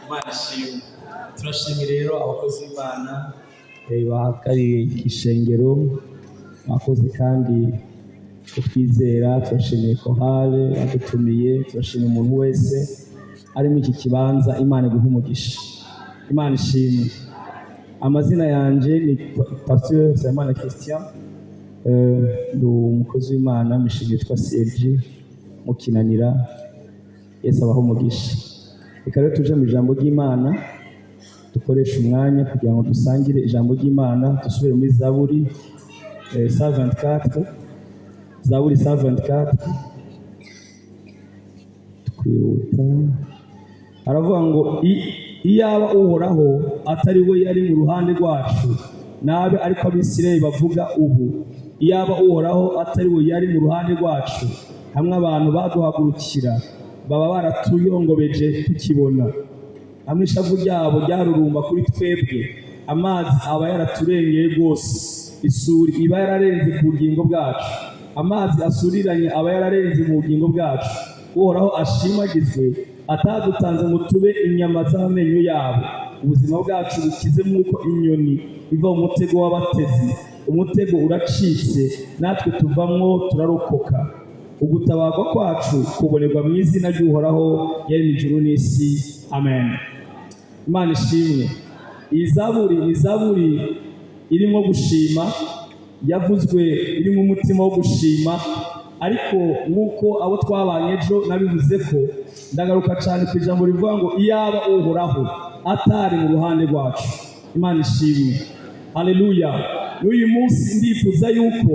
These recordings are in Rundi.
Imana ishimwe. Turashimye rero abakozi b'Imana bahagarariye ishengero, bakoze kandi kutwizera. Turashimiye chorale badutumiye, turashimiye umuntu wese ari muri iki kibanza. Imana iguhe umugisha. Imana ishimwe. Amazina yanje ni Pasteur Nsabimana Christian, ndi umukozi w'Imana mishinga yitwa CLG Mukinanira. Yesu abaho umugisha. Reka rero tuje mu ijambo ry'Imana, dukoreshe umwanya kugira ngo dusangire ijambo ry'Imana. Dusubire muri Zaburi 124, Zaburi 124. Twihuta. Aravuga ngo: "Iyaba Uhoraho atari we yari mu ruhande rwacu, nabe ariko Abisirayeli bavuga ubu, iyaba Uhoraho atari we yari mu ruhande rwacu, hamwe abantu baduhagurukira, baba baratuyongobeje tukibona. Hamwe ishavu ryabo ryarurumba kuri twebwe, amazi aba yaraturengeye rwose, isuri iba yararenze ku bugingo bwacu, amazi asuriranye aba yararenze mu bugingo bwacu. Uhoraho ashimagizwe, atadutanze ngo tube inyama z'amenyo yabo. Ubuzima bwacu bukize nk'uko inyoni iva mu mutego w'abatezi. Umutego uracitse, natwe tuvamwo turarokoka. Ugutabarwa kwacu kubonerwa mu izina ry'Uhoraho yaremye ijuru n'isi." Amen. Imana ishimwe. Iyi zaburi ni zaburi irimo gushima, yavuzwe irimo umutima wo gushima. Ariko nk'uko abo twabanye ejo nabivuze ko ndagaruka cyane ku ijambo rivuga ngo iyaba Uhoraho atari mu ruhande rwacu. Imana ishimwe, haleluya. N'uyu munsi ndifuza yuko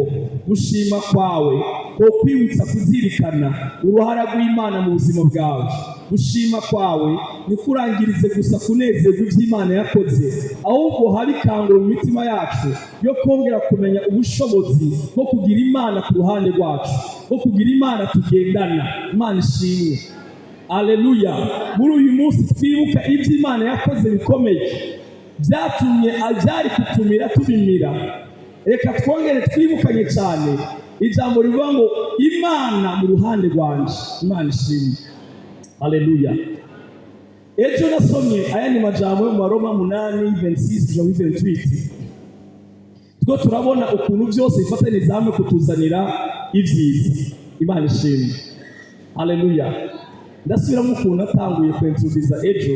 gushima kwawe ko kwibutsa kuzirikana uruhara rw'Imana mu buzima bwawe. Gushima kwawe ntikurangirize gusa kunezerwa iby'Imana yakoze, ahubwo habe ikanguro mu mitima yacu yo kongera kumenya ubushobozi bwo kugira Imana ku ruhande rwacu, bwo kugira Imana tugendana. Imana ishimwe, aleluya. Muri uyu munsi twibuka ibyo Imana yakoze bikomeye, byatumye byari kutumira tubimira. Reka twongere twibukanye cyane ijambo rivuga ngo Imana mu ruhande rwanje. Imana ishimwe, haleluya. Ejo nasomye aya ni majambo yo mu Baroma 8, 26 kugeza kuri 28. Two turabona ukuntu byose bifatanyiriza hamwe kutuzanira ibyiza. Imana ishimwe, haleluya. Ndasubiramo ukuntu natanguye kwensubiza ejo,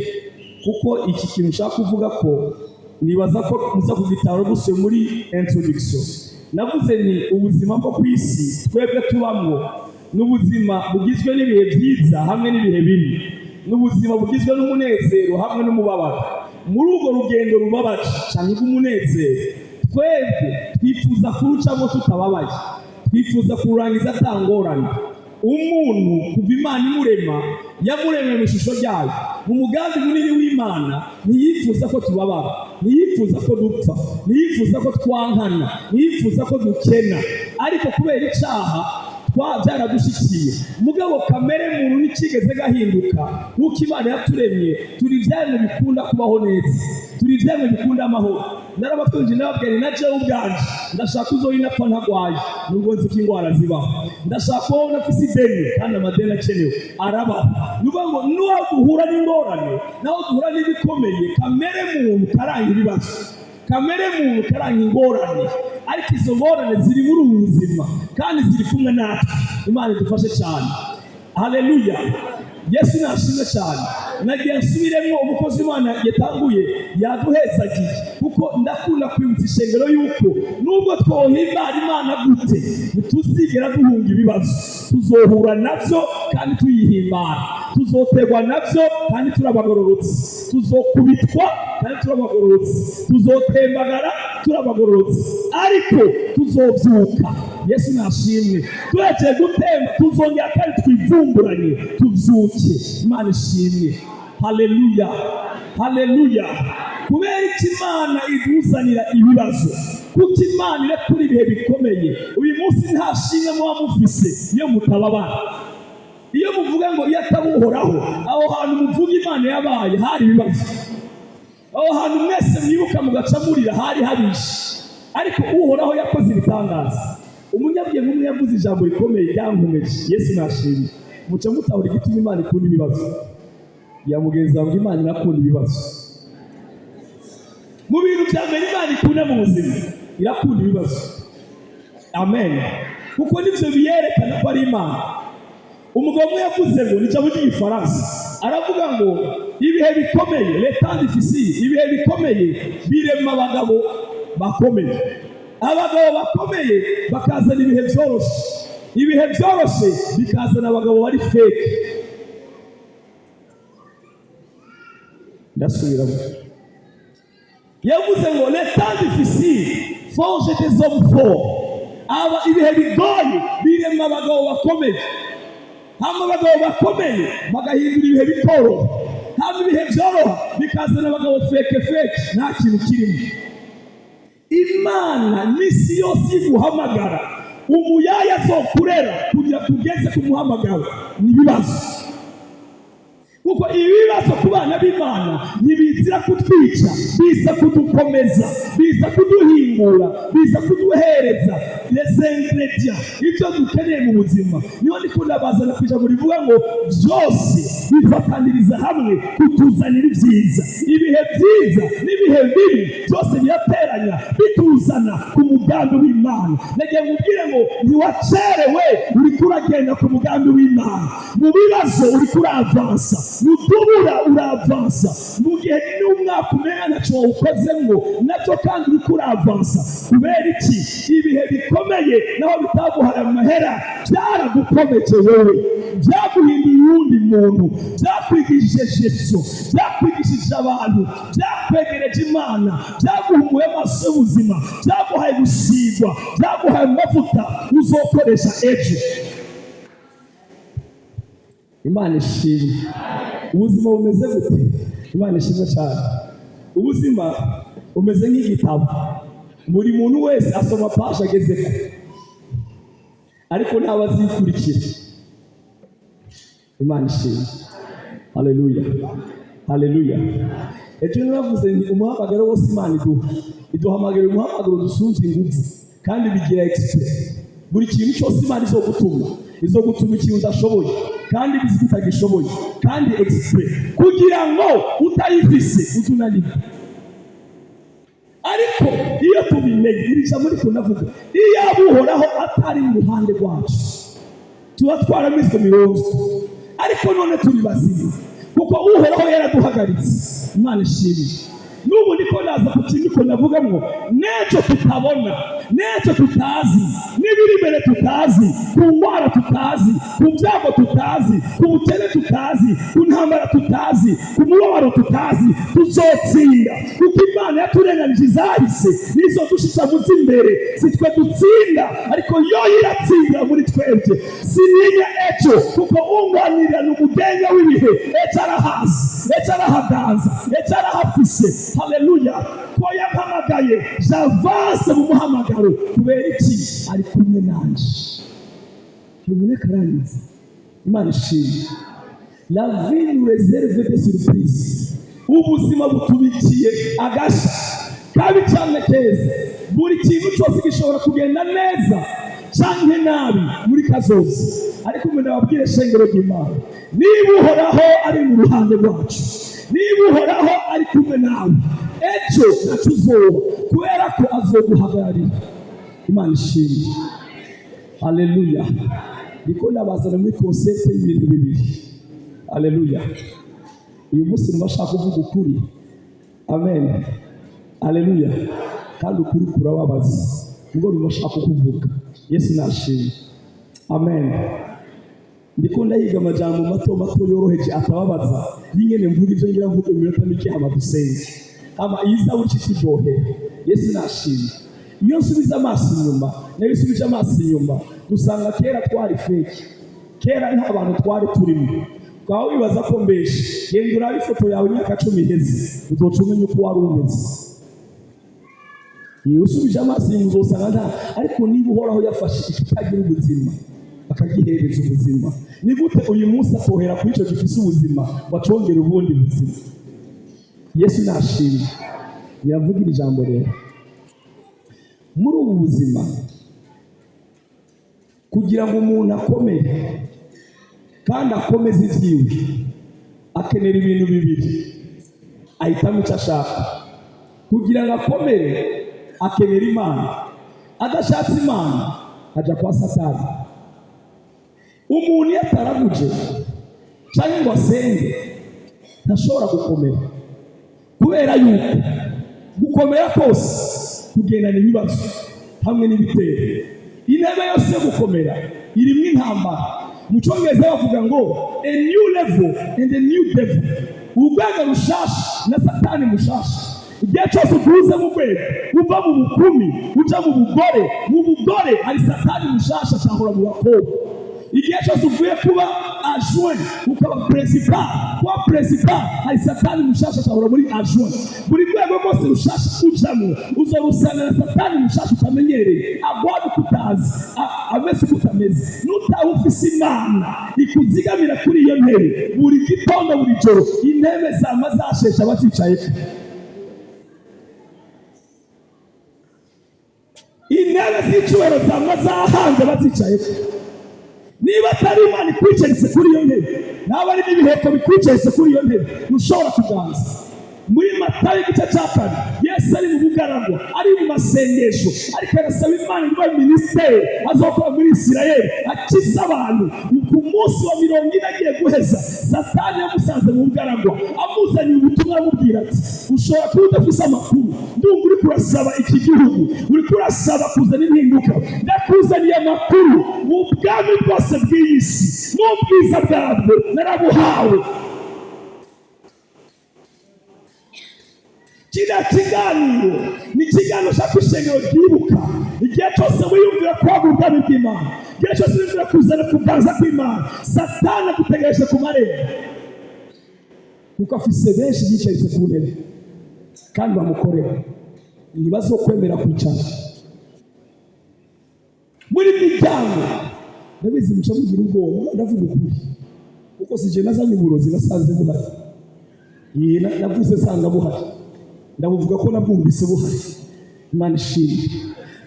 kuko iki kintu nshaka kuvuga ko nibaza ko muza kugitahura gusuye muri introduction. Navuze ni ubuzima bwo ku isi twebwe tubamwo ni ubuzima bugizwe n'ibihe byiza hamwe n'ibihe bibi, ni ubuzima bugizwe n'umunezero hamwe n'umubabaro. Muri urwo rugendo rubabaje cyane rw'umunezero, twebwe twifuza kurucamo tutababaye, twifuza kururangiza atangorane. Umuntu kuva Imana imurema, yamuremye mu ishusho ryayo. Mu mugambi munini w'Imana, ntiyifuza ko tubabara, ntiyifuza ko dupfa, ntiyifuza ko twankana, ntiyifuza ko dukena. Ariko kubera icaha byaradushikiye. Mugabo kamere muntu ntikigeze gahinduka. Nk'uko Imana yaturemye, turi ibyaremwe bikunda kubaho neza, turi ibyaremwe bikunda amahoro. Narabatwinje, ndababwira na jewe ubwanje ndashaka uzoyina apfa ntagwaye, nubwo nzi ko indwara zibaho. Ndashaka kubaho nafise ideni, kandi amadeni akenewe arabaho. Ni ukuvuga ngo n'uwo duhura n'ingorane, naho duhura n'ibikomeye, kamere muntu karanga ibibazo, kamere muntu karanga ingorane. Ariko izo ngorane ziri muri ubu buzima kandi ziri kumwe natwe. Imana idufashe cyane, haleluya. Yesu nashimwe cyane. Nagiye nsubiremo, umukozi w'Imana yatanguye yaduhezagiye, kuko ndakunda kwibutsa ishengero yuko nubwo twohimbara Imana gute, ntituzigera duhunga ibibazo. Tuzohura nabyo kandi tuyihimbara, tuzoterwa nabyo kandi turabagororotse, tuzokubitwa kandi turabagororotse, tuzotembagara turabagororotse, ariko tuzobyuka. Yesu nashimwe. Turekeye gutemba, tuzongera kandi twivumburanye, tubyuke. Imana ishimwe, haleluya, haleluya. Kubera iki Imana iduzanira ibibazo? Kuko Imana irekura ibihe bikomeye. Uyu munsi nta shimwe muba mufise iyo mutababara. Iyo muvuga ngo iyo ataba Uhoraho, aho hantu muvuga Imana yabaye hari ibibazo. Aho hantu mwese mwibuka mugaca murira, hari habishe, ariko Uhoraho yakoze ibitangaza. Umunyabwenge umwe yavuze ijambo rikomeye ryankomeje. Yesu nashimye. Muca mutahura igituma Imana ikunda ibibazo. Ya mugenzi wawe ngo Imana irakunda ibibazo. Mu bintu bya mbere Imana ikunda mu buzima, irakunda ibibazo. Amen. Kuko nibyo biyerekana ko ari Imana. Umugabo umwe yavuze ngo, ni ijambo ry'Igifaransa, aravuga ngo ibihe bikomeye, les temps difficiles, ibihe bikomeye birema abagabo bakomeye, abagabo bakomeye bakazana ibihe byoroshye, ibihe byoroshye bikazana abagabo bari fake. Ndasubiramo. Yavuze ngo les temps difficiles forge des hommes forts. Aba ibihe bigoye birema abagabo bakomeye, hama abagabo bakomeye bagahindura ibihe bikoroha, hama ibihe byoroha bikazana abagabo fake fake, nta kintu kirimo. Imana misi yose iguhamagara, umuyaya azokurera kugira tugeze ku muhamagaro ni ibibazo, kuko ibibazo ku bana b'Imana ntibizira kutwica, biza kudukomeza, biza kuduhingura, biza kuduhereza les ingrédients, ibyo dukeneye mu buzima. Niyo ndiko ndabazana ku ijambo rivuga ngo byose bifataniriza hamwe kutuzanira ibyiza. Ibihe byiza n'ibihe bibi byose birateranya, bituzana ku mugambi w'Imana. Nagiye nkubwire ngo ntiwacerewe, uriko uragenda ku mugambi w'Imana. Mu bibazo uriko uravansa, mu tubura uravansa, mu gihe n'umwaka umenya ntacyo wawukozemwo nabyo kandi uriko uravansa. Kubera iki? Ibihe bikomeye naho bitaguhaye amahera, byaragukomeje wowe, byaguhinduye uwundi muntu, byakwigishije gestion, byakwigishije abantu, byakwegereje Imana, byaguhumuye amaso y'ubuzima, byaguhaye gusigwa, byaguhaye amavuta uzokoresha ejo. Imana ishimwe. Ubuzima bumeze gute? Imana ishimwe cyane. Ubuzima bumeze nk'igitabo, buri muntu wese asoma page agezeko, ariko ntaba azikurikira. Imana ishimwe. Haleluya, haleluya. Ejo naravuze nti umuhamagaro wose Imana iduha, iduhamagara umuhamagaro dusunze inguvu kandi bigira exprès. Buri kintu cyose Imana izogutuma, izogutuma ikintu udashoboye kandi bizi ko utagishoboye, kandi exprès kugira ngo utayifise uze unanirwe. Ariko iyo tubimenye, iri jambo riko ndavuga, iyo Uhoraho atari mu ruhande rwacu, tuba twaramizwe mirongo, ariko none turi bazima kuko Uhoraho yaraduhagaritse. Imana ishimwe. N'ubu ndiko naza ku kintu ko ndavugamwo n'ejo tutabona, n'ejo tutazi, n'ibiri imbere tutazi, ku ndwara tutazi, ku byago tutazi, ku bukene tutazi, ku ntambara tutazi, ku mubabaro tutazi, tuzotsinda kuko Imana yaturenganije izahise nizo dushitsa mu z'imbere. Si twe dutsinda, ariko yo iratsinda muri twebwe. Sininya ejo kuko unganirira ni umugenga w'ibihe. Ejo arahazi, ejo arahaganza, ejo arahafise. Haleluya! Ko yampamagaye, j'avance mu muhamagaro. Kubera iki? Ari kumwe nanje. Ntiboneka arangiza. Imana ishimwe. La vie nous réserve des surprises. Ubuzima butubikiye agasha kabi cyane keza. Buri kintu cyose gishobora kugenda neza canke nabi muri kazoza. Ariko umuntu ababwire, shengero ry'Imana, niba Uhoraho ari mu ruhande rwacu, niba Uhoraho ari kumwe nawe, ejo ntacyo uzoba kubera ko azoguhagararira. Imana ishimwe. Haleluya. Ndiko ndabazana muri concept y'ibintu bibiri. Haleluya. Uyu munsi numva ashaka kuvuga ukuri. Amen, haleluya. Kandi ukuri kurababaza, ubwo numva ashaka kukuvuga. Yesu nashimwe. Amen. Ndiko ndayiga amajambo mato mato yoroheje atababaza y'ingene mvuga ibyo ngira mvuge mu minota mike, hama dusenge, hama iyi zaburi ituryohera. Yesu nashimwe. Iyo nsubiza amaso inyuma, nayo usubije amaso inyuma, dusanga kera twari fake, kera nta bantu twari turimo. Ukaba wibaza ko mbeshe, genda urabe ifoto yawe imyaka 10 iheze, uzoca umenya uko wari umeze. Iyo usubije amaso inyuma uzosanga nta. Ariko niba Uhoraho yafashe ikitagira ubuzima akagihereza ubuzima, ni gute uyu munsi atohera kuri icyo gifise ubuzima ngo acongere ubundi buzima? Yesu nashimwe. Yavugira ijambo rero, muri ubu buzima, kugira ngo umuntu akomere kandi akomeze ibyiwe, Akenera ibintu bibiri, ahitamo icyo ashaka. Kugira ngo akomere akenera Imana, adashatse Imana ajya kwa Satani. Umuntu iyo ataraguje cyangwa ngo asenge ntashobora gukomera, kubera yuko gukomera kose kugendana ibibazo hamwe n'ibitero. Intebe yose yo gukomera irimo intambara. Mu Cyongereza bavuga ngo "a new level and a new devil", urwego rushasha na Satani mushasha. Igihe cyose uduze mu rwego, uva mu bukumi uja mu bugore, mu bugore hari Satani mushasha atahura mu bakobwa. Igihe cyose uvuye kuba adjoint ukaba principal, kuba principal hari Satani mushasha atahura muri adjoint. Buri rwego rwose rushasha ujamo uzorusanga na Satani mushasha utamenyereye, agwana uko utazi, ameze uko utameze. Nutaba ufise Imana ikuzigamira kuri iyo ntebe, buri gitondo, buri joro, intebe zama zasheshe abazicayeko. Intebe z'icyubahiro zama zahanze bazicayeko. Niba atari Imana ikwicaritse kuri iyo ntebe, naba ari n'ibiheko bikwicaritse kuri iyo ntebe, ntushobora kuganza. Muri Matayo igice cya 4, Yesu ari mu bugaragwa, ari mu masengesho, ariko arasaba Imana ngo ibahe minisiteri azokora muri Isirayeli, akiza abantu. Ku munsi wa 40 agiye guheza, Satani yamusanze mu bugaragwa, amuzaniye ubutumwa, amubwira ati: "Ushobora kuba udafise amakuru, ndumva uri kurasaba iki gihugu, uri kurasaba kuzana impinduka. Ndakuzaniye amakuru: ubwami bwose bw'iyi si n'ubwiza bwabwo narabuhawe." Kiriya kiganiro ni ikiganiro ushaka ishengero ryibuka. Igihe cyose wiyumvira kwagura ubwami bw'Imana, igihe cyose wiyumvira kuzana kuganza kw'Imana, Satani agutegereje ku marembo, kuko afise benshi yicaritse ku ntebe kandi bamukorera, ntibazokwemera kwicara muri miryango. Ndabizi muca mugira ubwoba, ndavuga ukuri, kuko si jye nazanye uburozi, nasanze buhari. Iyi navuze nsanga buhari, ndabuvuga ko nabwumvise buhari. Imana ishimwe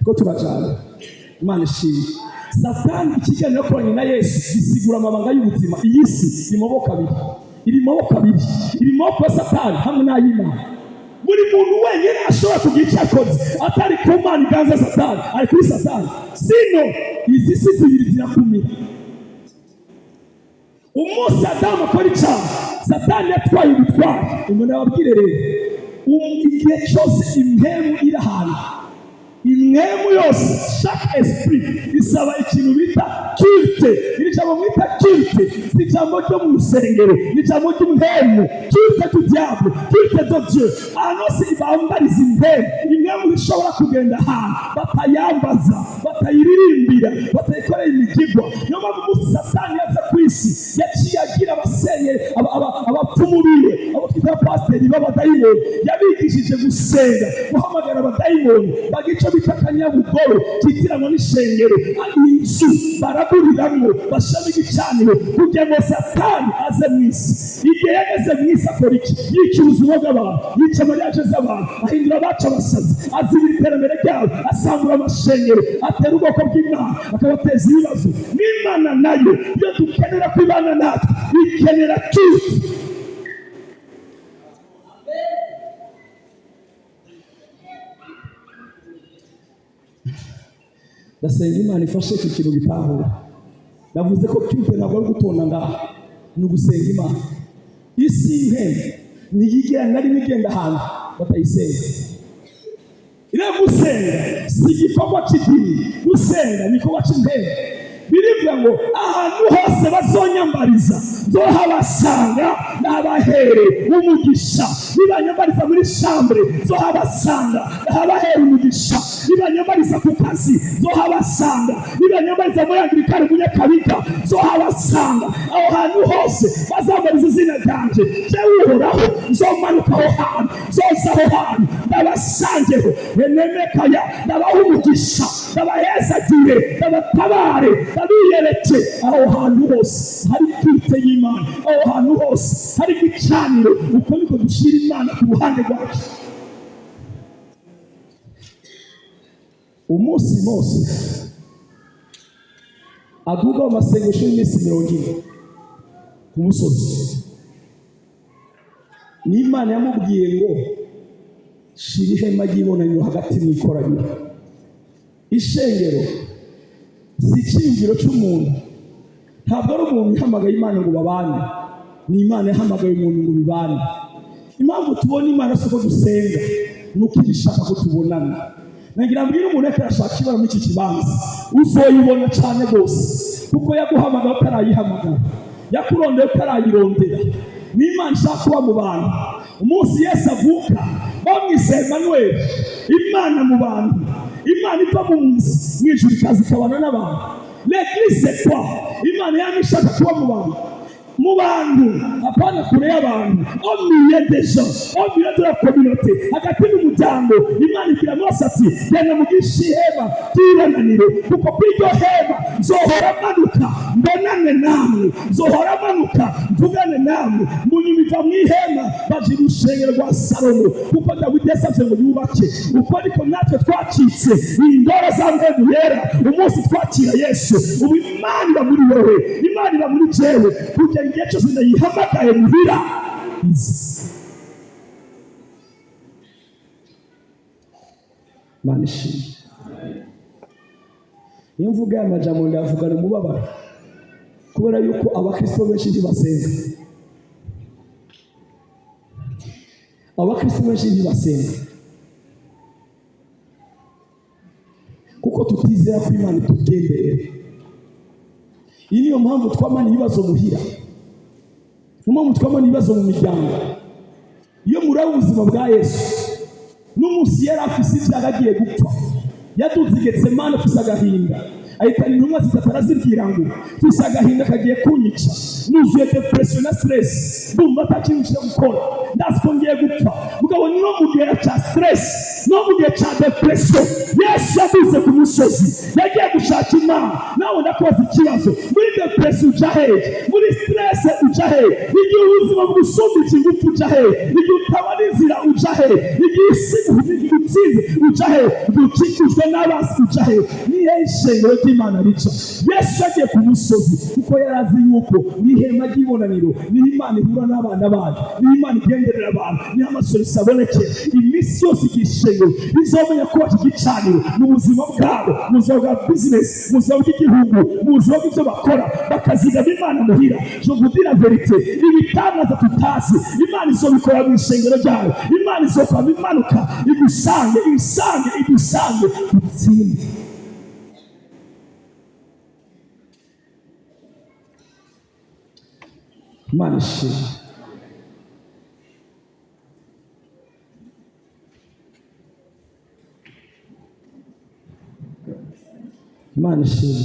ko turajana. Imana ishimwe. Satani, ikiganiro yakoranye na Yesu gisigura amabanga y'ubuzima. Iyi si iri mu maboko abiri, iri mu maboko abiri, iri mu maboko ya Satani hamwe n'ay'Imana. Buri muntu wenyine ashobora kugira icyo akoze atari ku Mana iganza Satani, ari kuri Satani. Sino izi si zibiri zirakumira. Umunsi Adamu akora icyaha, Satani yatwaye ubutwari. Umuntu ababwire rero, igihe cyose impemu iri ahantu, impemu yose, chaque esprit isaba ikintu bita culte. Iri jambo mwita culte si ijambo ryo mu rusengero, ni ijambo ry'impemu. Culte du diable, culte de Dieu. Ahantu hose bambariza impemu, impemu ishobora kugenda ahantu batayambaza, batayiririmbira, batayikorera imigigwa. Niyo mpamvu umunsi Satani yaza ku isi yaciye agira abasenyeri, abapfumu biwe, abo twita abapasiteri b'abadayimoni. Yabigishije gusenga, guhamagara abadayimoni, bagira icyo bita akanyabugoro kitiranwa n'ishengero, inzu baraguriramwo, bashiramo igicaniro kugira ngo Satani aze mu isi. Igihe yageze mu isi akora iki? Yica ubuzima bw'abantu, yica mariage z'abantu, ahindura abacu abasazi, azibira iterambere ryabo, asambura amashengero, atera ubwoko bw'Imana, akabateza ibibazo. N'Imana nayo iyo dukenera kwibana natwe ikenera culte. Ndasenga Imana ifashe iki kintu gitahura. Navuze ko culte ntabwo ari gutonda ngaha, ni ugusenga Imana. Isi y'impemu ntiyigera na rimwe igenda ahantu batayisenga. Rero gusenga si igikorwa cy'idini, gusenga ni igikorwa cy'impemu. Birivuga ngo ahantu hose bazonyambariza nzohabasanga nabahere umugisha. Nibanyambariza muri chambre nzohabasanga nahabahera umugisha. Nibanyambariza ku kazi nzohabasanga. Nibanyambariza muri Anglikani mu Nyakabiga nzohabasanga. Aho hantu hose bazambariza izina ryanje, jewe Uhoraho nzomanuka aho hantu, nzoza aho hantu ndabasangeho, enemekaya, ndabaha umugisha, ndabahezagire, ndabatabare, ndabiyereke. Aho hantu hose hari culte y'Imana, aho hantu hose hari igicaniro. Uko niko dushyira Imana ku ruhande rwacu. Umunsi Mose aduga mu masengesho y'iminsi 40 ku musozi, Ni Imana yamubwiye ngo shira ihema ry'ibonaniro hagati mu ikoraniro. Ishengero si icyiyumviro cy'umuntu, ntabwo ari umuntu uhamagaye Imana ngo babane, ni Imana yahamagaye umuntu ngo bibane. Impamvu tubona Imana si uko dusenga, ni uko iba ishaka ko tubonana. Nagira mbwire umuntu ariko arashaka ibara muri iki kibanza, uzoyibona cyane rwose, kuko yaguhamagara utarayihamagara, yakurondeye utarayirondera. Ni Imana ishaka kuba mu bantu. Umunsi Yesu avuka bamwise Emmanuel, Imana mu bantu, Imana iva mu nzu mu ijuru ikaza ikabana n'abantu. L'église, c'est quoi? Imana yaba ishaka kuba mu bantu, mu bantu, apana kure y'abantu, au milieu des gens, au milieu de la communauté, hagati mu muryango. Imana ibwira Mose ati: "Genda mugishe ihema ry'ibonaniro, kuko kuri iryo hema nzohora manuka mbonane namwe, nzohora manuka mvugane namwe." Mu nyuma iva mu ihema, baja urusengero rwa Salomo, kuko Dawidi yasavye ngo yubake. Uko niko natwe twacitse indoro za Mpwemu Yera umunsi twakira Yesu. Ubu Imana iba muri wewe, Imana iba muri jewe, kugira igihe cyose ndayihamagaye muhira izi. Imana ishimwe. Iyo mvuga aya majambo ndayavugana umubabaro, kubera yuko abakristo benshi ntibasenga. Abakristo benshi ntibasenga kuko tutizera ko Imana itugenderera. Iyi niyo mpamvu twamana ibibazo muhira, niyo mpamvu twamana ibibazo mu miryango. Iyo muraba ubuzima bwa Yesu, n'umunsi yari afise ibyago agiye gupfa, yaduze i Getsemani afise agahinda, ahitana intumwa zitatu, arazibwira ngo: "Mfise agahinda kagiye kunyica, nuzuye dépression na stress, ndumva ata kintu cyo gukora, ndazi ko ngiye gupfa." Mugabo no mu gihe cya stress, no mu gihe cya dépression, Yesu yaduze ku musozi, yagiye gushaka Imana. Nawe ndakubaza ikibazo: muri dépression uja hehe? Muri stress uja hehe? Igihe ubuzima bugusumba ingufu uja hehe? Igihe utabona inzira uja hehe? Igihe isi igutsinze uja hehe? Igihe ukikijwe n'abasi uja hehe? Nihe ishengero ry'Imana rica? Yesu yagiye ku musozi kuko yari azi yuko mu ihema ry'ibonaniro niho Imana ihura n'abana bayo, niho Imana igenderera abantu, niho amasolution abonekera. Iminsi yose igihe ishengero rizomenya kubaka igicaniro mu buzima bwabo, mu buzima bwa business, mu buzima bw'igihugu, mu buzima bw'ibyo bakora, bakazigama Imana muhira, je vous dis la vérité, ibitangaza tutazi Imana izobikora mu ishengero ryayo. Imana izokwama imanuka igusange, ibisange, igusange, utsinde. Imana ishimwe. Imana ishimwe.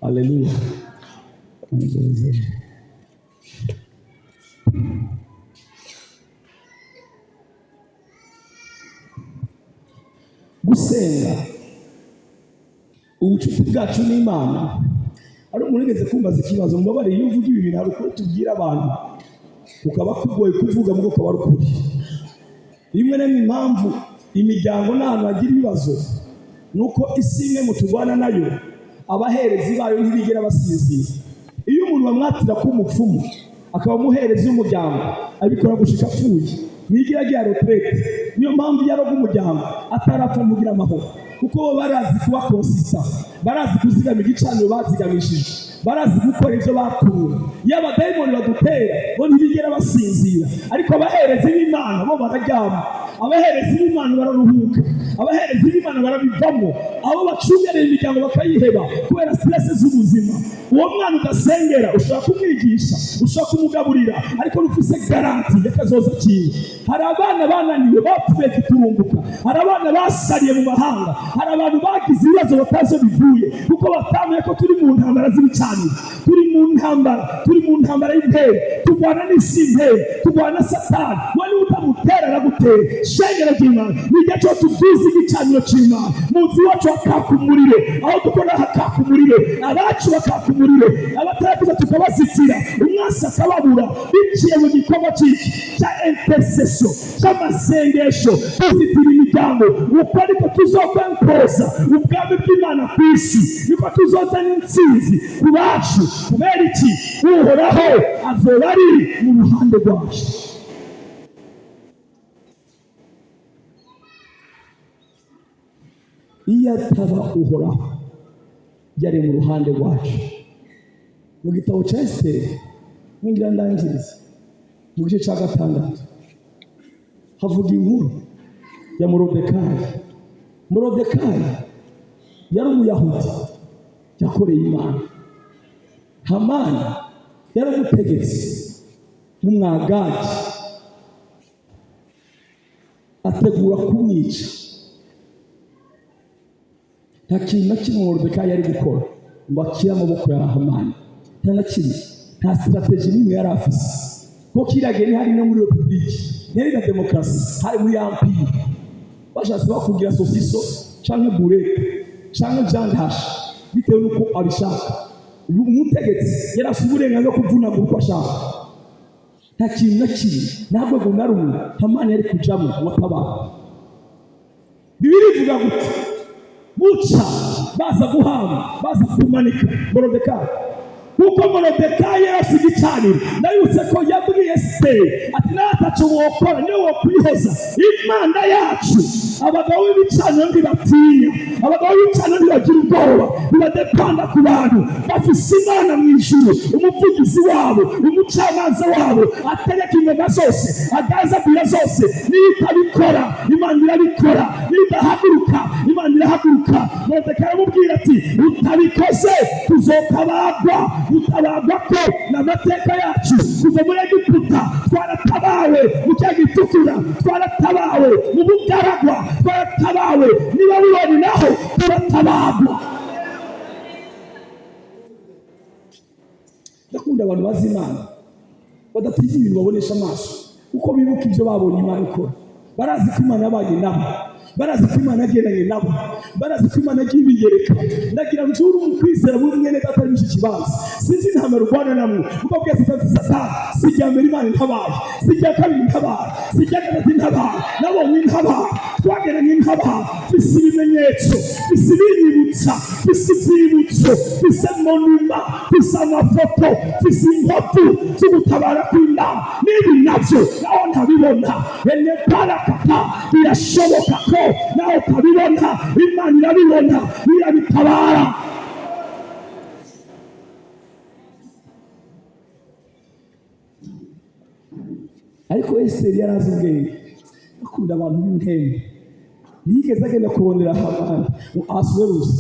Haleluya. Haleluya. Gusenga, ubucuti bwacu n'Imana. Ari umuntu wigeze kumbaza ikibazo, mubabare, iyo uvuga ibi bintu hari ukuri tubwira abantu kukaba kugoye kuvuga, mugo kaba ari ukuri. Rimwe na rimwe impamvu imiryango n'ahantu hagira ibibazo ni uko isi imwe mu turwana nayo, abaherezi bayo ntibigera basinzira. Iyo umuntu bamwatira kuba umupfumu, akaba umuherezi w'umuryango, abikora gushika apfuye, ntigira agira retraite. Niyo mpamvu iyo aroga umuryango atarapfa mugira amahoro, kuko bo barazi kuba consistent, barazi kuzigama igicaniro bazigamishije, barazi gukora ibyo batumwe. Iyo abadayimoni badutera, bo ntibigera basinzira, ariko abaherezi b'Imana bo bararyama. Abaherezi b'Imana bararuhuka, abaherezi b'Imana barabivamo. Abo bacungereye imiryango bakayiheba kubera stress z'ubuzima. Uwo mwana udasengera, ushobora kumwigisha, ushobora kumugaburira, ariko ntufise garantie y'akazoza kiwe. Hari abana bananiwe bapfuye giturumbuka, hari abana basariye mu mahanga, hari abantu bagize ibibazo batazi iyo bivuye, kuko batamenye ko turi mu ntambara z'ibicaniro. Turi mu ntambara, turi mu ntambara y'imperi, turwana n'isi y'imperi, turwana na Satani. Wowe niba Utamutera aragutera. Shengero ry'Imana, ni igihe cyo tuduza igicaniro cy'Imana. Mu nzu iwacu hakaka umuriro, aho dukora hakaka umuriro, abacu bakaka umuriro, abatarakuza tukabazitira, umwansi akababura, biciye mu gikorwa cy'iki? Cya intercession, cy'amasengesho, tuzitira imiryango. Uko ariko tuzokwempoza ubwami bw'Imana ku isi, niko tuzozana intsinzi ku bacu. Kubera iki? Uhoraho azoba ari mu ruhande rwacu. Iyo ataba Uhoraho yari mu ruhande rwacu. Mu gitabo cya Esiteri, ngira ndangiriza, mu gice cya 6 havuga inkuru ya Morodekayi. Morodekayi yari Umuyahudi yakoreye Imana. Hamani yari umutegetsi w'Umwagagi, ategura kumwica. Nta kintu na kimwe Morodekayi yari gukora ngo akire amaboko ya Hamani, nta na kimwe, nta stratégie n'imwe yari afise, kuko kiriya gihe ntihari no muri repubulike, ntihari na demokarasi, hari muri empire. Bashatse bakubwira saucisson canke boulette canke viande hachée, bitewe n'uko abishaka. Ubu umutegetsi yari afite uburenganzira bwo kuvunagura uko ashaka. Nta kintu na kimwe, nta rwego na rumwe Hamani yari kujamo ngo atabare. Bibiliya ivuga gute? Buca baza guhamba, baza kumanika Morodekayi, kuko Morodekayi yari afite igicaniro. Ndabibutse ko yabwiye Esiteri ati: "Nataco wokora, niyo wokwihoza Imana yacu." Abagabo b'ibicaniro ntibatinya, abagabo b'ibicaniro ntibagira ubwoba, ntibadepanda ku bantu, bafise Imana mu ijuru, umuvugizi wabo, umucamanza wabo, ategeka ingoma zose, agazagura zose. Niyo itabikora, Imana irabikora. Niyo idahaguruka, Imana irahaguruka. Morodekayi aramubwira ati: "Utabikoze tuzotabagwa, gutabagwa ko n'amateka yacu kuva muri Egiputa. Twaratabawe mu Kiyaga Gitukura, twaratabawe mu bugaragwa, twaratabawe n'i Babuloni, naho turatabagwa." Ndakunda abantu bazi Imana, badatinya ibintu babonesha amaso, kuko bibuka ibyo babonye Imana ikora. Barazi ko Imana yabanye nabo, barazi ko Imana yagendanye nabo, barazi ko Imana yagiye ibiyereka. Ndagira nzure mu kwizera buri mwene data ari muri iki kibanza. Sinzi intambara urwana namwe, kuko bwese Satani. Si irya mbere Imana intabaye, si irya kabiri intabaye, si irya gatatu intabaye. Nabonye intabaye, twageranye intabaye. Mfise ibimenyetso, mfise ibinyibutsa, mfise ibyibutso, mfise monument, mfise amafoto, mfise inkovu zo gutabara kw'Imana. N'ibi nabyo naho ntabibona, ene parakata, birashoboka ko nawe utabibona, Imana irabibona, irabitabara. Ariko Esiteri yari azi ubwenge, akunda abantu b'impemu, ntiyigeze agenda kurondera Hamani. Ahasuwerusi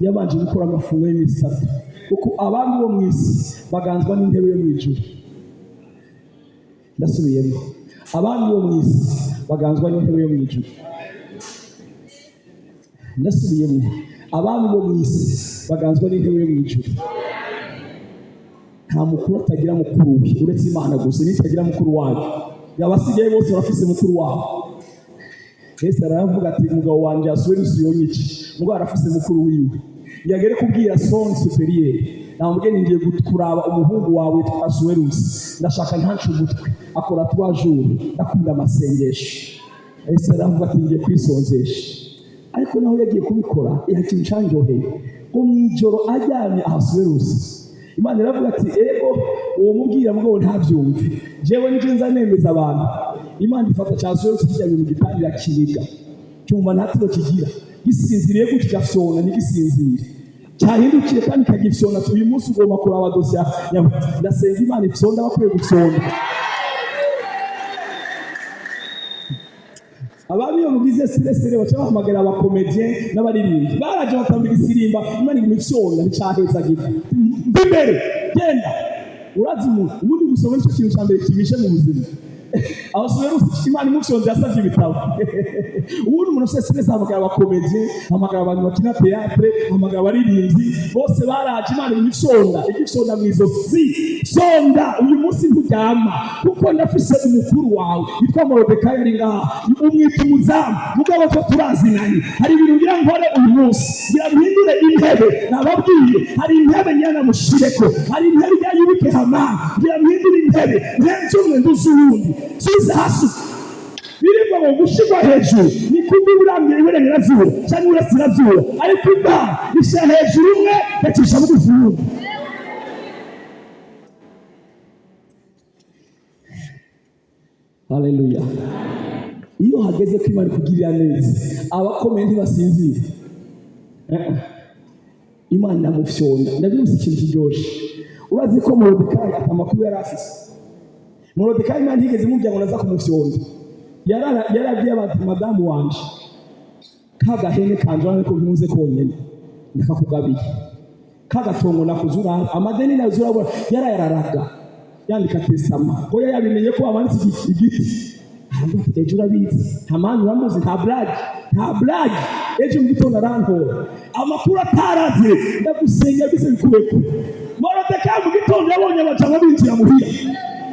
yabanje gukora amafungo y'iminsi 3, kuko abami bo mu isi baganzwa n'intebe yo mu ijuru. Ndasubiyemo: abami bo mu isi baganzwa n'intebe yo mu ijuru. Ndasubiyemo: abami bo mu isi baganzwa n'intebe yo mu ijuru. Nta mukuru atagira mukuru we, uretse Imana gusa niyo itagira mukuru wayo. Abasigaye bose barafise mukuru wabo. Yesu aravuga ati: "Umugabo wanje Asuwerusi yonyice." Mugabo arafise mukuru wiwe. Yagere kubwira son supérieur, namubwiye: "Ngiye kuraba umuhungu wawe witwa Asuwerusi, ndashaka ntace umutwe." Akora 3 jours. Ndakunda amasengesho. Yesu aravuga ati: "Ngiye kwisonzesha." Ariko naho yagiye kubikora, ikintu canyoheye ngo mu ijoro aryamye Ahasuwerusi, Imana iravuga ati: "Ego, uwo mubwira mugabo ntabyumve, jewe nije nza nemeza abantu." Imana ifata cya Asuwerusi kiryamye mu gitanda, irakiniga, cyumva nta tiro kigira, gisinziriye gutya, gafyona ntigisinzire, cyahindukiye kandi kagifyona. Uyu munsi ugomba kuraba dosiye. Ndasenga Imana ifyonda bakwiye gufyonda. Ababi iyo mugize stress baca bahamagara aba comédiens n'abaririmbyi, baraje batambira isirimba. Imana iguma ifyonda, nticahezagira mva imbere, genda. Urazi umuntu ubundi gusoma nicyo kintu cya mbere kibishe mu buzima. Aho Suwerusi Imana imufyonze yasavye ibitabo. Ubundi umuntu wese wese ahamagara aba comédiens, ahamagara abantu bakina théâtre, ahamagara abaririmbyi, bose baraje. Imana imufyonda, igifyonda mu izosi: "Fyonda, uyu munsi nturyama, kuko ndafise umukuru wawe yitwa Morodekayi ari ngaha, umwita umuzamu, mugabo two turazinanye. Hari ibintu ngira nkore uyu munsi, ngira mpindure intebe. Nababwiye, hari intebe nyana mushireko, hari intebe ijya yubike Hamani. Ngira mpindure intebe, ntenze umwe nduze uwundi, subize hasi." Birivuga ngo gushirwa hejuru ni kuva iburambye, iburengerazuba cyangwa iburasirazuba, ariko Imana ishyira hejuru umwe, igacisha bugufi uwundi. Haleluya! Iyo hageze ko Imana ikugirira neza, abakomeye ntibasinzira. Imana iramufyonda. Ndabibuze ikintu kiryoshe. Urazi ko Morodekayi amakuru yari afise? Morodekayi, Imana ntiyigeze imubwira ngo naza kumufyonda. Yarabwiye abantu: "Madamu wanje, ka gahene kanje urabona ko ntunze konyene, ndakakugabiye. Ka gatongo nakuze uraba, amadeni nazo urabona." Yarayararaga yandika testament, ko yari yabimenye ko bamanitse igiti. Aravuga ati: "Ejo urabizi, nta mani uramuzi, nta blague, nta blague, ejo mu gitondo arantora." Amakuru atarazi, ndagusenga bize bikubeko. Morodekayi mu gitondo yabonye abajama binjira muhira,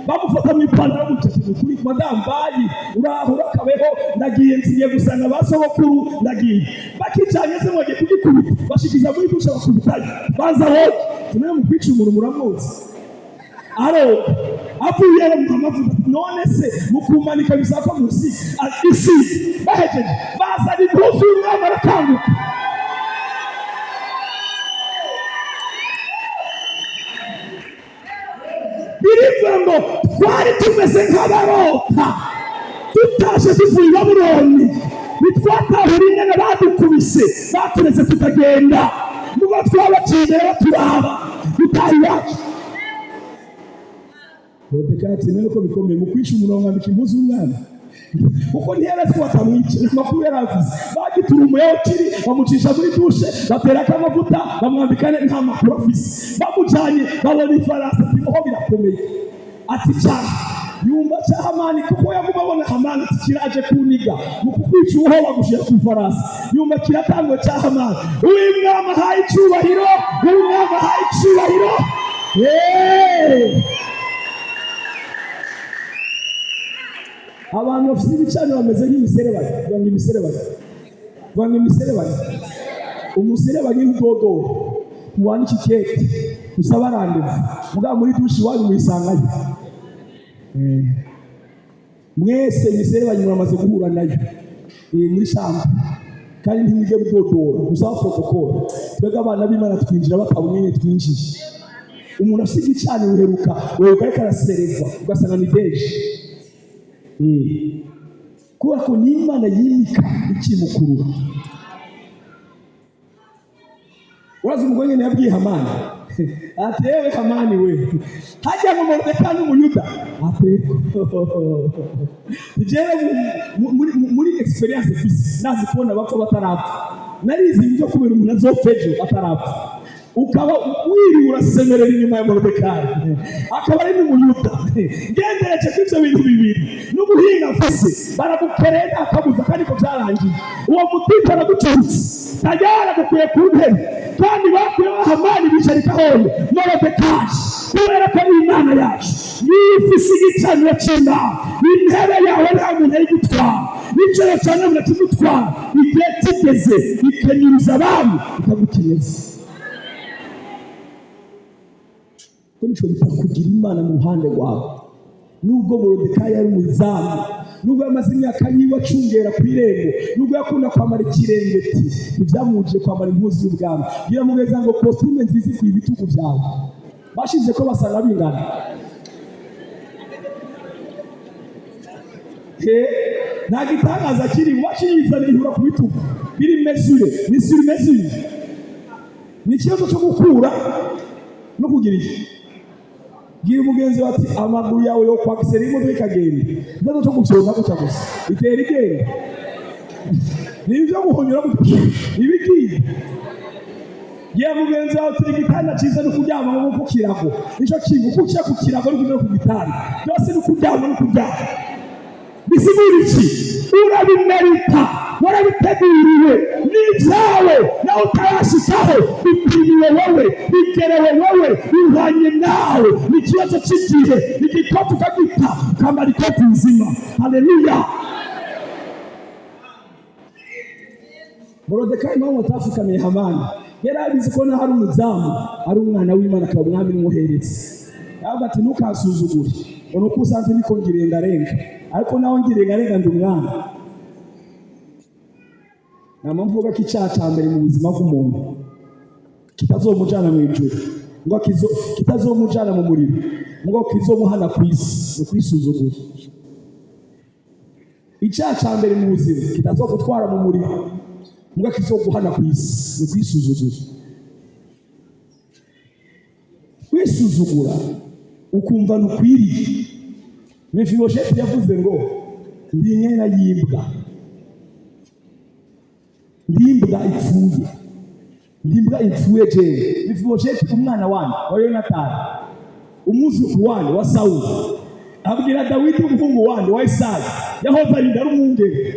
bamufata mu ipantaro bamuceceka kuri: "Madamu, bayi, uraho, urakabeho, ndagiye, nziye gusanga ba sogokuru, ndagiye." Bakicanye se ngo bagiye kugikubita, bashikiza muri douche, bakubitayo, banza wowe tumwe mu kwica umuntu muramuzi. Aroga avuye bamuha amavuta. None se mukumanika bisaba ko musi isi bahejeje bazana impuzu y'umwami, arakanguka. Birivuga ngo twari tumeze nk'abarota tutashe tuvuye i Babuloni, ntitwatahura ingene badukubise, baturetse tukagenda, nubwo twabaciye imbere baturaba dutaha iwacu. Morodekayi ati: "None ko bikomeye mu kwica umuntu bamwambika impuzu y'umwami?" Kuko ntiyari azi ko batamwica, amakuru yari afise. Bagiturumuyeho kiri, bamucisha muri douche, baterako amavuta, bamwambika, nta makuru afise. Bamujanye, babona ifarasi, ati: "Oho, birakomeye." Ati: "Cyane." Yumva cya Hamani, kuko yaguma abona Hamani, ati: "Kiraje kuniga mu kukwica, uho bagushyira ku ifarasi." Yumva kiratangwa cya Hamani: "Uyu mwami ahaye icyubahiro, uyu mwami ahaye icyubahiro." Hey! Abantu bafite ibicaniro bameze nk'imiserebanya. Vuga ngo imiserebanya, vuga ngo imiserebanya. Umuserebanya nk'udodora, ntiwandika ikete usaba rendez-vous, mugabo muri douche iwanyu muyisangayo. Mwese imiserebanya muramaze guhura nayo muri chambre, kandi ntimwige bidodora usaba protocole. Twebwe abana b'Imana twinjira batabonye twinjiye. Umuntu afite igicaniro uheruka uheruka ariko arasereva, ugasanga ni deje. Kubera ko ni Imana yimika ikimukurura. Urazi umugore nyine yabwiye Hamani ati: "Yewe Hamani we, hajya ngo Moridekayi n'Umuyuda?" Ati: "Jewe muri expérience mfise, nazi kubona bapfa batarapfa, narizi ibyo kubera umuntu azopfa ejo atarapfa, ukaba wiriwe urasemerera inyuma ya Moridekayi, akaba ari n'Umuyuda. Ngendereje ko ibyo bintu bibiri n'ubuhinga mfise, baragukereye nta kabuza, kandi ko byarangiye. Uwo mutipe aragucutse tayari, agukuye ku ntebe, kandi bakuyeho Hamani bicarika hoye Moridekayi, kubera ko ari Imana yacu yifise igicaniro cy'Imana. Intebe yawe nta muntu ayigutwara, icyo cyane murakigutwara. Igihe kigeze ikenyuruza abami, ikagukenyeza." Ko nico bita kugira Imana mu ruhande rwawe. Nubwo Morodekayi yari umuzamu, nubwo yamaze imyaka yiwe acungera ku irembo, nubwo yakunda kwambara ikirengeti, ntibyamubujije kwambara impuzu y'ubwami. Bwira mugeza ngo costume nziza ikwiye ibitugu byawe. Bashize ko basanga bingana. He, nta gitangaza kiri bakiyizana, ihura ku bitugu, biri mesure, ni sur mesure. Ni ikibazo cyo gukura no kugira iki. Bwira umugenzi wawe ati: "Amaguru yawe yo kwakisera imodoka ikagenda." Ikibazo cyo gufyonda gutya gusa, itera igenda. Ni ibyo guhonyora gutya ibigiye. Bwira mugenzi wawe uti: "Igitanda cyiza ni ukuryama nko ku kirago." Nicyo kintu, uko uciye ku kirago no ku gitanda, byose ni ukuryama no kuryama. Bisigura iki? Urabimerita, warabiteguriwe, n'ibyawe nawe utarashikaho, bipimiwe wowe, bigerewe wowe, bihwanye nawe. Ni ikibazo cy'igihe. Igikoti ukagita, ukambara ikoti nzima. Haleluya! Morodekayi, impamvu atafukamiye Hamani, yari abizi ko naho ari umuzamu, ari umwana w'Imana, akaba umwami n'umuherezi. Aravuga ati: "Ntukansuzugure ngo ni uko usanze niko ngirengarenga, ariko naho ngirengarenga ndi umwami." Nta mpamvu mvuga ko icyaha cya mbere mu buzima bw'umuntu kitazomujana mu ijuru, ngo kitazomujana mu muriro, ngo kizomuhana ku isi, ni ukwisuzugura. Icyaha cya mbere mu buzima kitazogutwara mu muriro, ngo kizoguhana ku isi, ni ukwisuzugura. Kwisuzugura ukumva ntukwiriye. Mefibosheti yavuze ngo: "Ndi inyana y'imbwa, ndi imbwa ipfuye, ndi imbwa ipfuye jewe." Mefibosheti, umwana wanyu wa Yonatani, umwuzukuru wanyu wa Sawuli, abwira Dawidi, umuhungu wanyu wa Isayi, yahoze arinda ari umwungeri,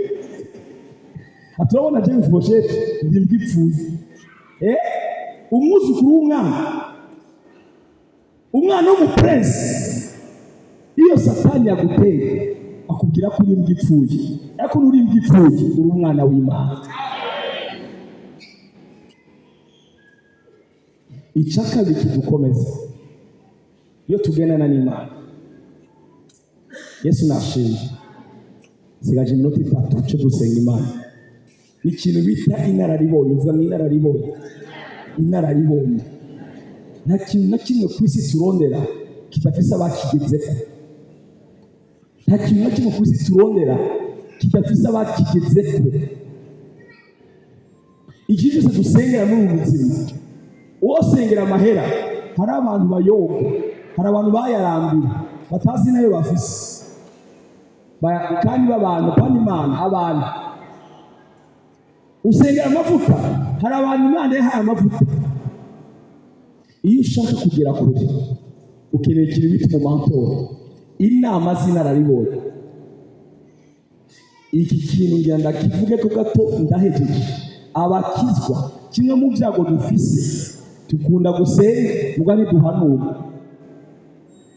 ati: "Urabona jewe Mefibosheti, ndi imbwa ipfuye." Umwuzukuru w'umwami, umwana w'umupurensi. Iyo Satani yaguteye, akubwira ko uri imbwa ipfuye, ariko nturi imbwa ipfuye, uri umwana w'Imana. Icya kabiri kidukomeza iyo tugendana n'Imana, Yesu nashimye, sigaje iminota 3 cyo gusenga Imana, ni ikintu bita inararibonye. Uvuga ngo inararibonye. Inararibonye. Nta kintu na kimwe ku isi turondera kidafise abakigezeko. Nta kintu na kimwe ku isi turondera kidafise abakigezeko. Iki cyose dusengera muri ubu buzima, uwosengera amahera, hari abantu bayoga, hari abantu bayarambiwe, batazi nayo bafise. Kandi b'abantu, kandi Imana abantu. Usengera amavuta, hari abantu Imana yahaye amavuta. Iyo ushaka kugera kure, ukeneye ikintu bita umumentor, inama z'inararibonye. Iki kintu ngira ndakivuge ko gato, ndahejeje. Abakizwa, kimwe mu byago dufise, dukunda gusenga muga ntiduhanura,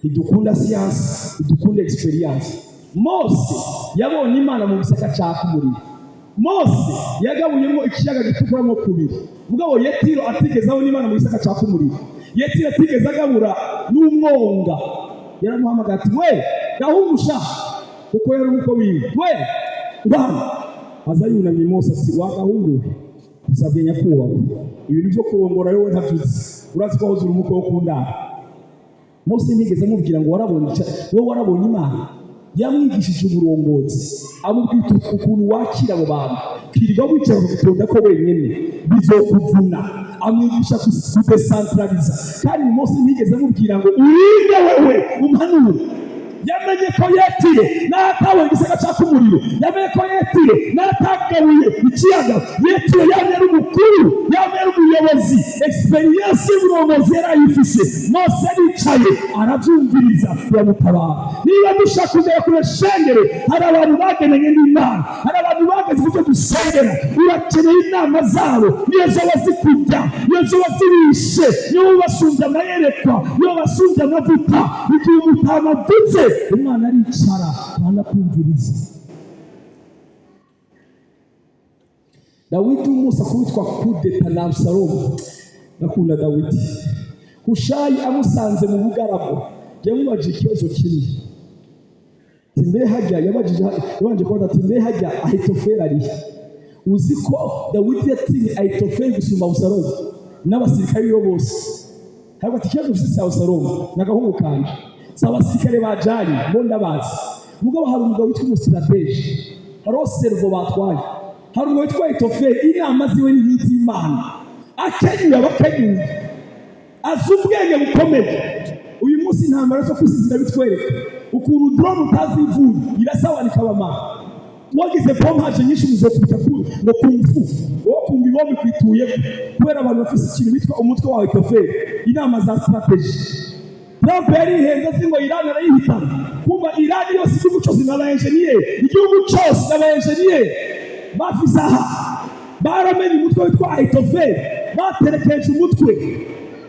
ntidukunda siyansi, ntidukunda experience. Mose yabonye Imana mu gisaka caka umuriro. Mose yagabuyemo ikiyaga gitukuramo kubiri. Mugabo Yetiro atigeze abona Imana mu gisaka caka umuriro, Yetiro atigeze agabura n'umwonga, yaramuhamagaye ati: "We gahungusha," kuko yari umukwe wiwe. "We ngwano." Aza yunamye. Mose ati: "Wa gahungu we." "Nsabye, nyakubahwa." "Ibintu byo kurongora wowe ntabyuzi, urazi ko wahoze uri umukwe wo ku ndaro." Mose ntiyigeze amubwira ngo warabonye, wowe warabonye Imana. Yamwigishije uburongozi, amubwira ukuntu wakira abo bantu, kirirwa wicara bakagutonda ko wenyine bizokuvuna, amwigisha kudesantraliza. Kandi Mose ntiyigeze amubwira ngo: "Urinde wewe umpanure." Yamenye ko Yetiro n'atabonye igisaka caka umuriro, yamenye ko Yetiro n'atagabuye ikiyaga, Yetiro yamye ari umukuru, yamye ari umuyobozi, experience y'uburongozi yari ayifise. Mose aricaye, arabyumviriza, biramutabara. Niba dushaka kugera kure, shengere, hari abantu bagenanye n'Imana, hari abantu bageze ku byo dusengera. Urakeneye inama zabo, niyo zoba zikujya, niyo zoba zibishe, niyo basumbya amayerekwa, niyo basumbya amavuta. Igihe umutama avutse, umwana aricara kandi akumviriza. Dawidi umunsi akubitwa kudeta na Abusalomu, ndakunda Dawidi. Hushayi amusanze mu bugaragu, yamubajije ikibazo kimwe, ati: "Mbe hajya?" Yabajije, yabanje kubaza ati: "Mbe hajya Ahitofeli arihe?" Uzi ko Dawidi yatinye Ahitofeli gusumba Abusalomu n'abasirikare biwe bose? Ntabwo ati: "Ikibazo ufise si Abusalomu n'agahungu kanje, si abasirikare bajanye bo, ndabazi. Mugabo hari umugabo witwa umustratège, hariho cerveau batwaye, hari umugabo witwa Ahitofeli, inama ziwe ni nk'iz'Imana, akenyuye abakenyuye, azi ubwenge bukomeye." Uyu munsi intambara zo kwisi zirabitwereka ukuntu drone utazivuye irasabana ikabamara. Wagize pompage nyinshi, muzokubita ngo kumfu wowe kumva ibombe ikwituye, kubera abantu bafise ikintu bitwa umutwe wa Ahitofeli, inama za stratégie. Trump yarihenze, azi ngo Iran arayihitana. Kumva Irani yose, igihugu cyose ni aba-engineer, igihugu cyose ni aba-engineer. Bafise aha baramenye umutwe witwa Ahitofeli, baterekeje umutwe,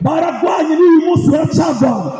baragwanye, n'uyu munsi baracagwana.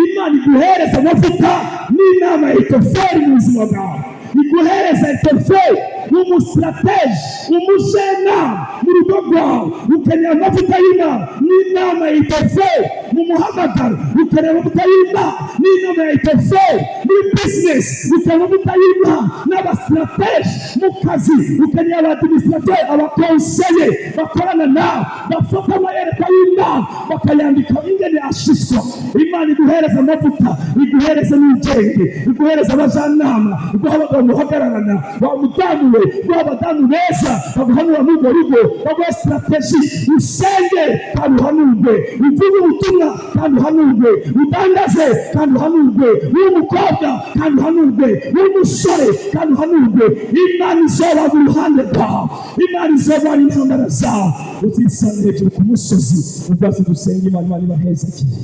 Imana iguhereza amavuta n'inama ya Ahitofeli mu buzima bwawe, iguhereza Ahitofeli umu stratège, umujenama mu rugo rwawe. Ukeneye amavuta y'inama n'inama ya Ahitofeli mu muhamagaro, ukeneye amavuta y'inama n'inama ya Ahitofeli muri business, ukeneye amavuta y'inama n'aba stratège mu kazi, ukeneye aba administrateur, aba conseiller bakorana nawe, bafata amayerekwa y'inama bakayandika ingene ashiswa. Imana iguhereza amavuta, iguhereza n'ubwenge, iguhereza abajyanama, iguha abagabo muhagararana. Wa mudamu we, iguha abadamu beza baguhanura muri urwo rugo, baguha stratégie. Usenge kandi uhanurwe, uvuge ubutumwa kandi uhanurwe, udandaze kandi uhanurwe, uri umukobwa kandi uhanurwe, uri umusore kandi uhanurwe. Imana izoba mu ruhande rwawe, Imana izoba intambara zawe, uzisanga hejuru ku musozi. Ubwacu dusenga Imana. Imana ibahezekeye.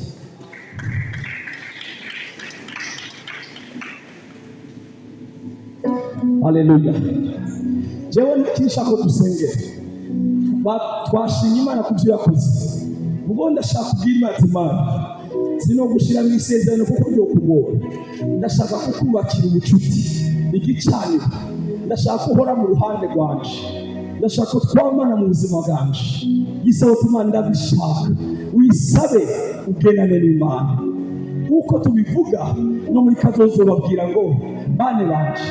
Haleluya. Jewe ntikishaka ko dusengera. Twashimye Imana ku byo yakoze. Ubwo ndashaka kubwira Imana ati: "Imana, sino gushyira mu isezerano kuko ryo kugora. Ndashaka kukubakira ubucuti, igicaniro. Ndashaka ko uhora mu ruhande rwanje, ndashaka ko twamana mu buzima bwanje." Gisaba ati: "Imana, ndabishaka." Wisabe ugendane n'Imana nk'uko tubivuga no muri kazozo, babwira ngo: "Bane banje,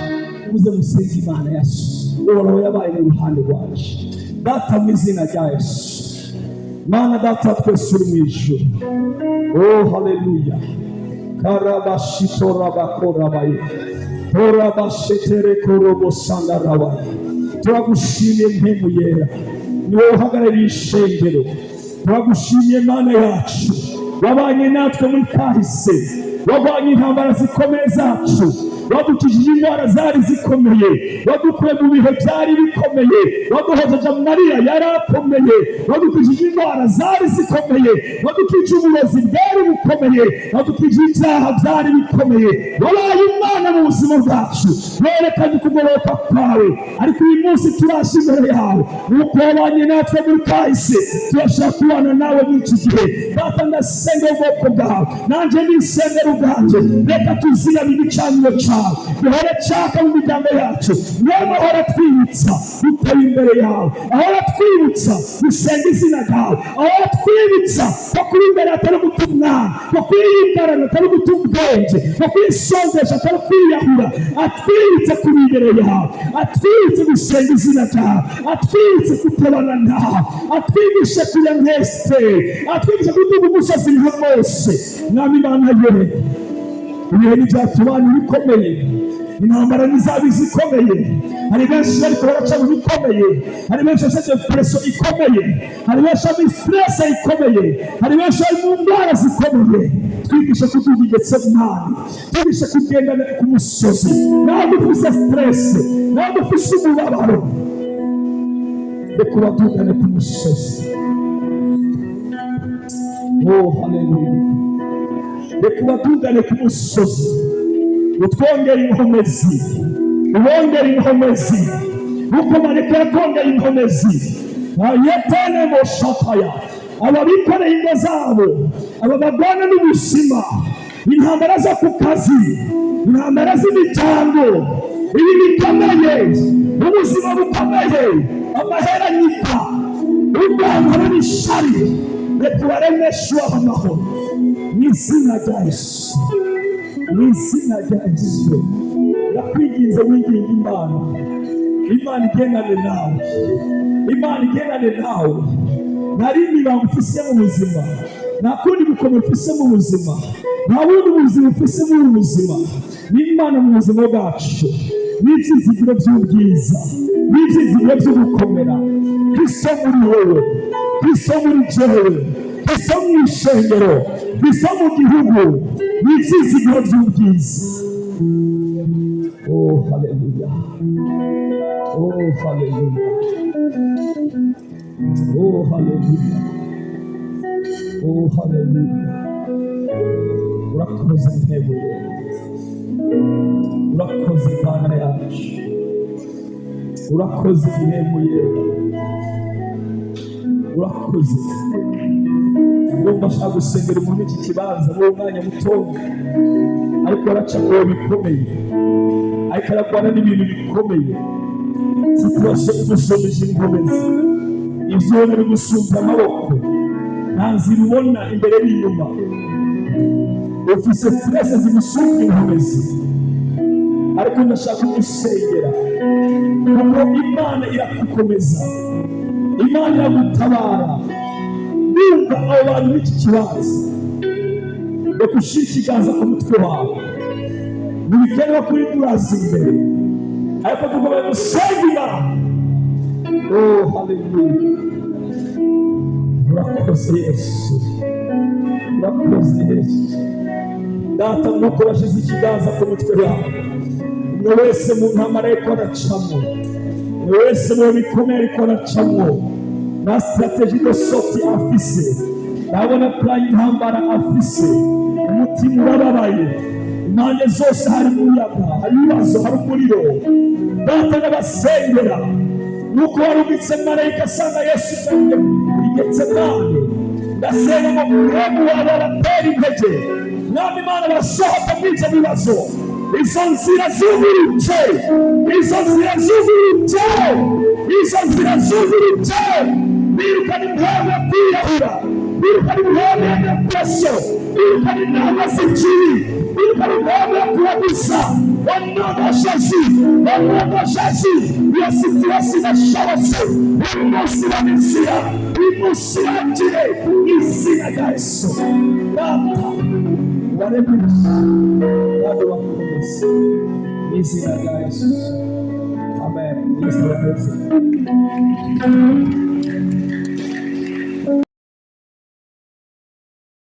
muze musenge Imana yasu. Uhoraho yabaye mu ruhande rwanje." Data, mu izina rya Yesu, Mana Data wa twese uri mu ijuru, oh haleluya, karabashitorabakorabaye torabasheterekorobosandarabaye, turagushimiye Mpemu Yera, ni wowe uhagarariye ishengero. Turagushimiye Mana yacu, wabanye natwe muri kahise, wabanye intambara zikomeye zacu, wadukijije indwara zari zikomeye, wadukuye mu bihe byari bikomeye, waduhojeje amarira yari akomeye, wadukijije indwara zari zikomeye, wadukije uburozi bwari bukomeye, wadukije ibyaha byari bikomeye. Wabaye Imana mu buzima bwacu, werekanye ukugororoka kwawe. Ariko uyu munsi turaje imbere yawe. Nuko wabanye natwe muri kahise, turashaka kubana nawe muri iki gihe. Data, ndasenga ubwoko bwawe, nanjye nisengera ubwanjye. Reka tuzigame igicaniro cyawe, duhore caka mu miryango yacu. Niyo mahora twibutsa gutaba imbere yawe, ahora twibutsa gusenga izina ryawe, ahora twibutsa ko kuri imbere atari guta umwana, ko kwiyingarana atari guta ubwenge, ko kwisongesha atari kwiyahura. Atwibutse kuri imbere yawe, atwibutse gusenga izina ryawe, atwibutse kutabana nawe, atwigishe kuya nk'Esiteri, atwigishe kuduga umusozi nka Mose. Mwami Imana yere, ibihe ntibyatubana ibikomeye, intambara ntizaba izikomeye. Hari benshi bariko baraca mu bikomeye, hari benshi bafite pression ikomeye, hari benshi bari muri stress ikomeye, hari benshi bari mu ndwara zikomeye. Twigishe kuduga i Getsemani, twigishe kugenda ku musozi. Nawe ufise stress, nawe ufise umubabaro, reka ubadugane ku musozi. Oh haleluya, reka ubadugane ku musozi, utwongere inkomezi, ubongere inkomezi uko barekera kongera inkomezi yetene moshataya. Aba bikoreye ingo zabo, aba barwana n'ubuzima, intambara zo ku kazi, intambara z'imiryango, ibi bikomeye, ubuzima bukomeye, amaheranyika, urwangano n'ishari, reka ubaremeshe ubaha amahoro mu izina rya Yesu, mu izina rya Yesu. Ndakwinginze, winginga Imana, Imana igendane nawe, Imana igendane nawe. Nta rindi banga ufise mu buzima, nta kundi gukomera ufise mu buzima, nta bundi buzima ufise muri ubu buzima. Ni Imana mu buzima bwacu, n'ibyizigiro by'ubwiza, n'ibyizigiro byo gukomera. Kristo muri wowe, Kristo muri jewe, Kristo mu ishengero, Kristo mu gihugu, n'ibyizigiro by'ubwiza. Oh haleluya, oh haleluya, oh haleluya, oh haleluya. Urakoze Mpemu Yera. Urakoze Mana yacu, urakoze ihemu yera, urakoze. Ndumva ashaka gusengera umuntu iki kibanza muri uwo mwanya mutoya, ariko araca mu bihe bikomeye, ariko ararwana n'ibintu bikomeye, situation igusumije inkomezi, ibyo ubona bigusumbya amaboko, nta nzira ubona imbere n'inyuma, ufise stress zigusumbya inkomezi. Ariko ndashaka kugusengera kuko Imana iragukomeza, Imana iragutabara. Ndumva abo bantu b'iki kibanza, reka ushyire ikiganza ku mutwe wawe. Ntibikenewe kuri uraza imbere, ariko tugomba gusenga Imana. Oh, haleluya! Urakoze Yesu, urakoze Yesu. Data, nk'uko bashyize ikiganza ku mitwe yabo, umwe wese mu ntambara ariko aracamo, umwe wese mu bikomeye ariko aracamo, nta stratégie de sortie afise, ndabona plan y'intambara afise, umutima urababaye, impande zose hari umuyaga, hari ibibazo, hari umuriro. Data, n'abasengera nuko warumvise marayika asanga Yesu i Getsemane, ndasenga ngo mwemu wawe abatera intege. Mwami Imana, basohoka muri ibyo bibazo, izo nzira zugurutse, izo nzira zugurutse, izo nzira zugurutse. Birukana impamvu yo kwiyahura, birukana impamvu ya dépression, birukana inama z'ikibi, birukana impamvu yo kuraguza. Au nom de Jésus, au nom de Jésus, iyo situation idashobotse, umunsi w'inzira imusirangire izina rya Yesu. Data, waremeshe kandi wakomeze izina rya Yesu, amen. Yesu abakomeze.